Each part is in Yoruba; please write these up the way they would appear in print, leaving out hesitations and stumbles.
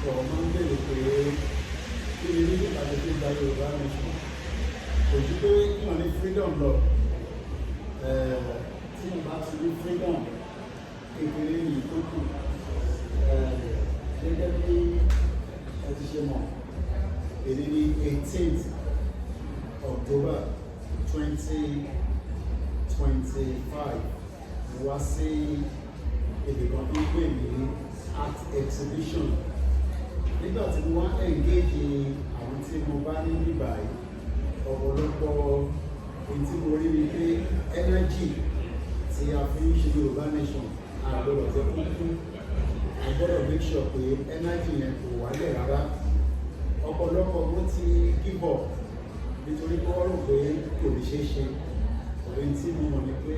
Ọ̀pọ̀lọpọ̀ máa ń béèrè pé kí ni reason tàbí fi gba Yorùbá nation. Kò ju pé kí wọ́n ní freedom lọ. Tí wọ́n bá ti ní freedom, kékeré yìí tó kù. Gẹ́gẹ́ bí ẹ ti ṣe mọ̀, èyí ní 18th October 2025, mo wá sí ibì kan tó ń pè ní art exhibition. Nígbà tí mo wá engage àwọn tí mo bá ní bíbáyìí, ọ̀pọ̀lọpọ̀ èyí tí mo rí ni pé energy tí a fi ń ṣe Yorùbá nation, a gbọ́dọ̀ jẹ́ kó kú. A gbọ́dọ̀ make sure pé energy yẹn kò wálẹ̀ rárá. Ọ̀pọ̀lọpọ̀ ló ti give up nítorí pé wọ́n rò pé kò lè ṣeé ṣe. Ọ̀rẹ́ tí mo mọ̀ ni pé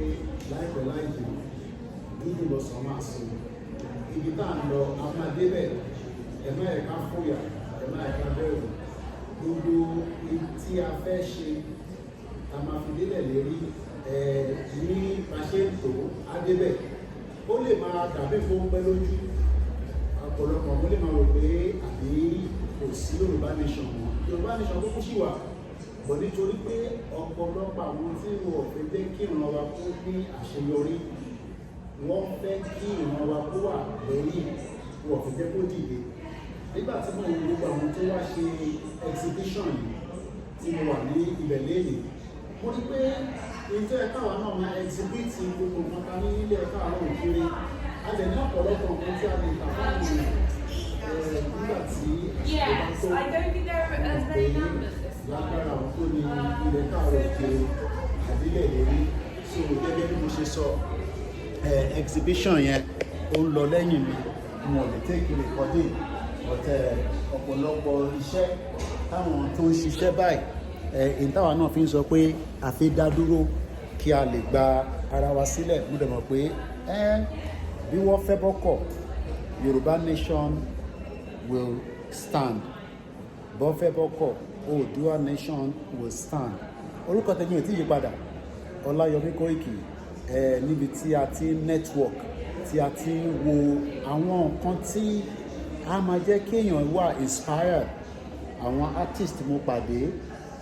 láìpẹ́ láì jìnnà, dúdú lọ́sàn máa sùn. Ibi tá à ń lọ, a máa débẹ̀. Ẹ má jẹ̀ẹ́ ká fòyà, ẹ má jẹ̀ẹ́ ká bẹ̀rù. Gbogbo tí a fẹ́ ṣe a máa fi délẹ̀ lérí ẹ ní bá ṣe ń tó á débẹ̀. Ó lè máa dàbí fún pẹ́ lójú ọ̀pọ̀lọpọ̀, wọ́n lè máa rò pé àbí kò sí Yorùbá nation mọ́. Yorùbá nation kúkú sì wà bọ̀, nítorí pé ọ̀pọ̀lọpọ̀ àwọn tí wọ́n fẹ́ jẹ́ kí ìran wa kó ní àṣeyọrí, wọ́n fẹ́ kí ìran wa kó wà lẹ́yìn, wọ́n fẹ́ jẹ́ kó dìde. Nígbà tí mo wo gbogbo àwọn tó wá ṣe exhibition yìí tí mo wà ní ibẹ̀ lẹ́yìn, mo rí pé ìjọ ẹ̀ka wa náà máa exhibit gbogbo nǹkan ta ní nílẹ̀ káàárọ̀ òkúre. A lè ní ọ̀pọ̀lọpọ̀ nǹkan tí a lè tà fáwọn èèyàn nígbà tí Yes, I don't think there are as many numbers this time. Lágbára àwọn tó ní ilẹ̀ káàárọ̀ òkúre àdílẹ̀ lérí. So gẹ́gẹ́ bí mo ṣe sọ, exhibition yẹn ó ń lọ lẹ́yìn mi. Mo lè take recording, but ọ̀pọ̀lọpọ̀ iṣẹ́ táwọn tó ń ṣiṣẹ́ báyìí, èyí táwa náà fi ń sọ pé a fi dá dúró kí a lè gba ara wa sílẹ̀. Mo dẹ̀ mọ̀ pé bí wọ́n fẹ́ bọ́kọ̀, Yorùbá nation will stand. Bọ́ fẹ́ bọ́kọ̀, Oòduà nation will stand. Orúkọ tẹ̀yìn ò tí yí padà, Ọláyọmí Kóìkì. Níbi tí a ti ń network, tí a ti ń wo àwọn nǹkan tí a máa jẹ́ kéèyàn wà inspired. Àwọn artist mo pàdé,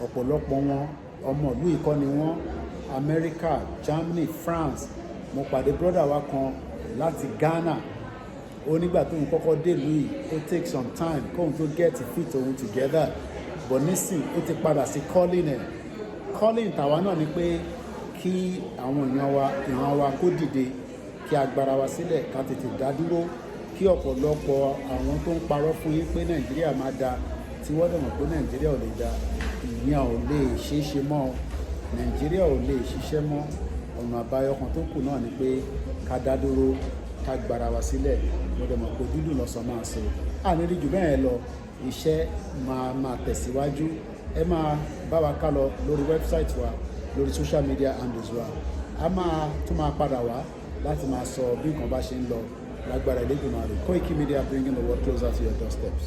ọ̀pọ̀lọpọ̀ wọn ọmọ ìlú ìkọ́ ni wọ́n, America, Germany, France. Mo pàdé brother wa kan láti Ghana. Ó nígbà tóun kọ́kọ́ délùú yìí, ó take some time kóun tó get fit òun together, but nísìn ó ti padà sí calling ẹ̀. Calling tàwa náà ni pé kí àwọn èèyàn wa, ìran wa kó dìde, kí a gbára wa sílẹ̀, ká tètè dá dúró, kí ọ̀pọ̀lọpọ̀ àwọn tó ń parọ́ fún yín pé Nàìjíríà máa da, tí wọ́n dẹ̀ mọ̀ pé Nàìjíríà ò lè da, ìyẹn ò lè ṣeé ṣe mọ́. Nàìjíríà ò lè ṣiṣẹ́ mọ́. Ọ̀nà àbáyọ kan tó kù náà ni pé ká dá dúró, ká gbára wa sílẹ̀. Mo dẹ̀ mọ̀ pé dúdú lọ́sàn máa sọ àní rí jù bẹ́ẹ̀ lọ. Iṣẹ́ máa máa tẹ̀síwájú. Ẹ máa bá wa ká lọ lórí website wa, lórí social media handles wa. A máa tún máa padà wá láti máa sọ bí nǹkan bá ṣe ń lọ lágbára Elédùmarè. Koiki Media, bringing the world closer to your doorsteps.